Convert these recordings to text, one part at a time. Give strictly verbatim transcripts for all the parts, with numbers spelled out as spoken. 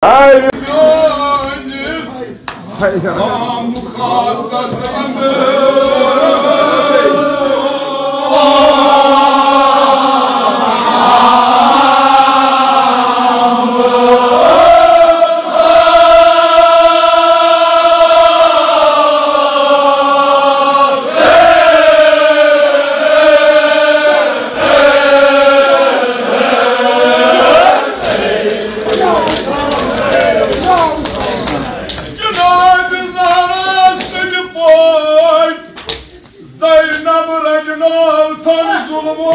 آے۔ جناب زہرا سٕنٛدِ پٲٹھۍ زینب رجنو تھن ظلمو۔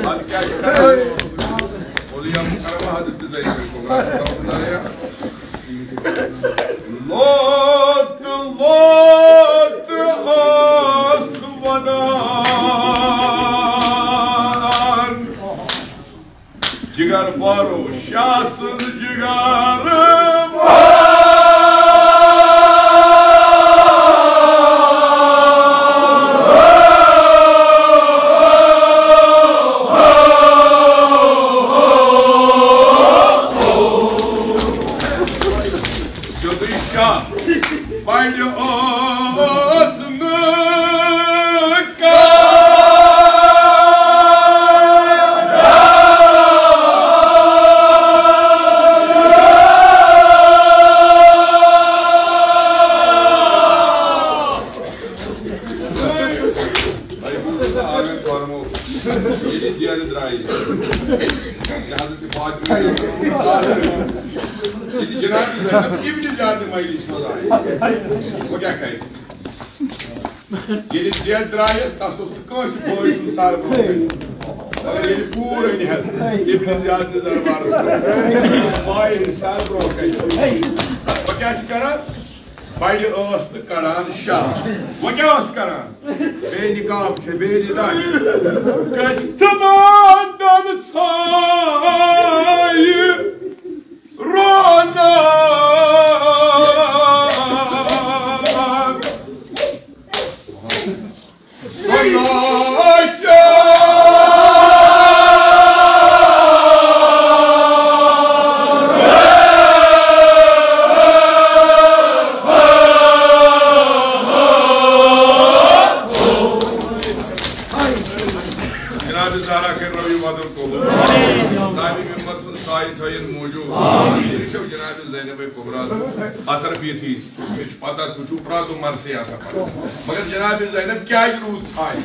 اَدٕ کیٛاہ چھِ کران؟ اولیاء مُکرم حضرت زینب کبریٰ رضی اللہ عنہا۔ لوٹ، لوٹ ٲس وَنان۔ جگر بارو شاہ سٕنٛز جگر۔ سیوٚدُے شاہ بڑِ ٲس نہٕ کانٛہہ۔ تۄہہِ ووٚنوُ نہٕ آنگن فارمو، ییٚلہِ دیرٕ درٛایہِ، یہِ حضرت فاطمہ، ییٚلہِ جناب زینب ابن زیاد مجلس منٛز آیہِ، وۄنۍ کیٛاہ کرِ؟ ییٚلہِ زیاد درٛایَس، تَس اوس نہٕ کٲنٛسہِ بٲے سُنٛد سر برٛونٛہہ کَنہِ۔ مگر ییٚلہِ کوٗر أنۍ حظ، ابن زیاد نِس دربارس منٛز، مایہِ ہٕنٛدۍ سر برٛونٛہہ کَنہِ۔ وۄنۍ کیٛاہ چھِ کران؟ بڑِ ٲس نہٕ کڑان شاہ۔ وۄنۍ کیٛاہ ٲس کران؟ بے نقاب چھِ، بے ندا چھِ۔ گژھِ تمام دۄن ژھایہِ رونان۔ سۄ ناچار۔ جناب زہرا کٔرۍ رٲوی وۄدُن قبوٗل۔ سانہِ ممبر سُنٛد سایہِ تھٲیِن موٗجوٗد۔ یہِ چھو جناب زینب کبریٰ سٕنٛز اطرفیتی۔ مےٚ چھِ پتہ تُہۍ چھِو پرٛٮ۪تھ دۄہ مرثیہ آسان پران۔ مگر جناب زینب کیٛازِ روٗد ژھایہِ؟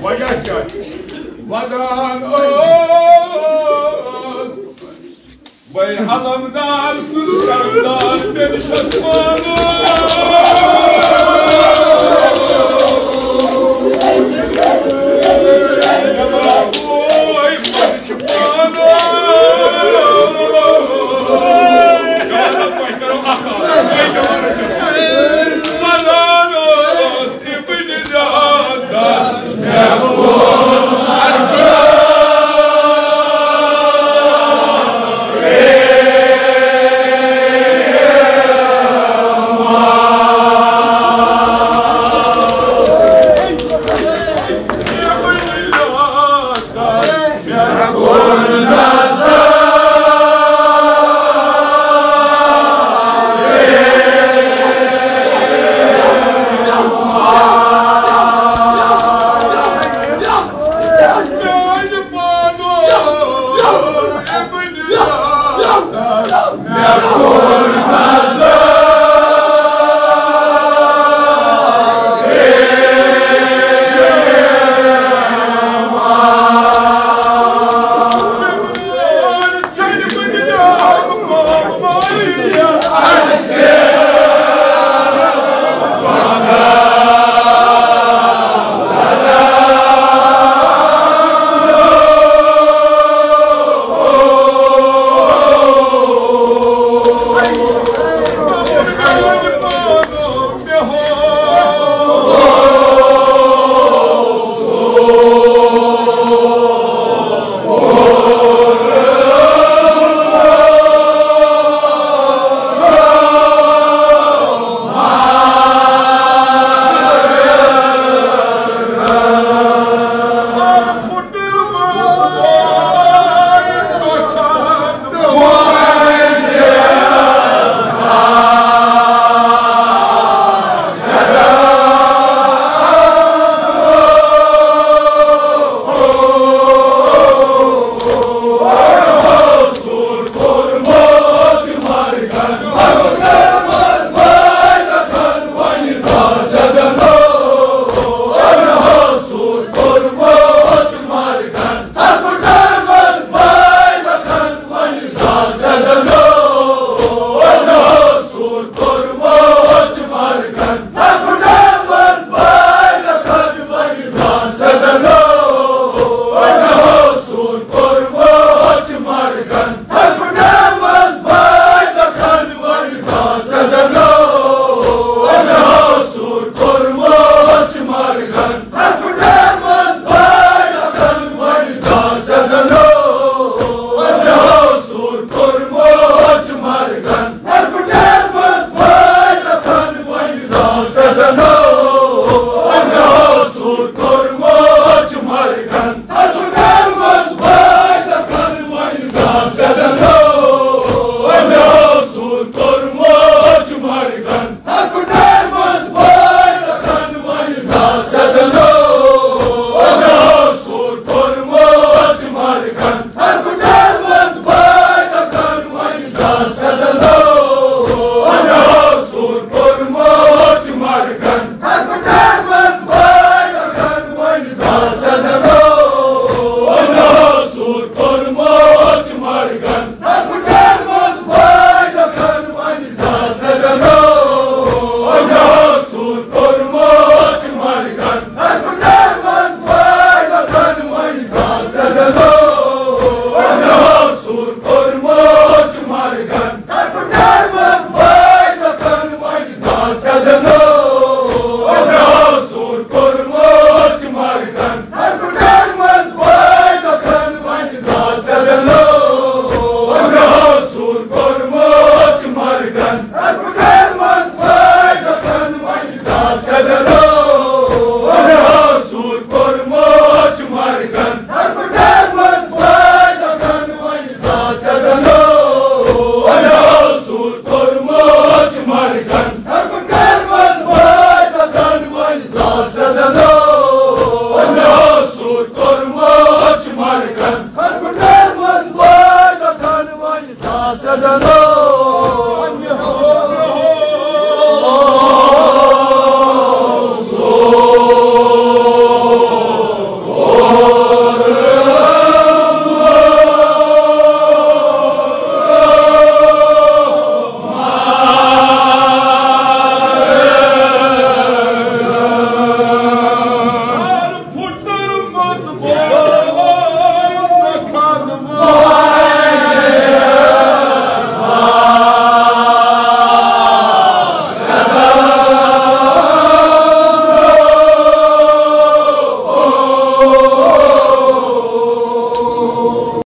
وجہ کیٛاہ چھُ؟ ودان ٲس بے علمدار سُنٛد سردار مےٚ نِش اوس پانہٕ۔ ہر کُٹھٮ۪ن منٛز بٲے دَکھن وۄنۍ زانٛہہ سیٚدن۔ ہو، مےٚ اوس سُہ کوٚرمُت چھُ مرگن۔ ہر کُٹھٮ۪ن منٛز بٲے دَکھن وۄنۍ زانٛہہ سیٚدن۔ ہو، مےٚ اوس سُہ کوٚرمُت چھُ مرگن۔ ہر کُٹھٮ۪ن منٛز بٲے دَکھن وۄنۍ زانٛہہ سیٚدن۔ ہو، مےٚ اوس سُہ کوٚرمُت چھُ مرگن۔ ہر کُٹھٮ۪ن منٛز بٲے دَکھن وۄنۍ زانٛہہ سیٚدن۔ ہو، مےٚ اوس سُہ کوٚرمُت چھُ مرگن۔ ہر کُٹھٮ۪ن منٛز بٲے دَکھن وۄنۍ زانٛہہ سیٚدن۔ ہو، مےٚ اوس سُہ کوٚرمُت چھُ مرگن۔ ہر کُٹھٮ۪ن منٛز بٲے دَکھن وۄنۍ زانٛہہ سیٚدن۔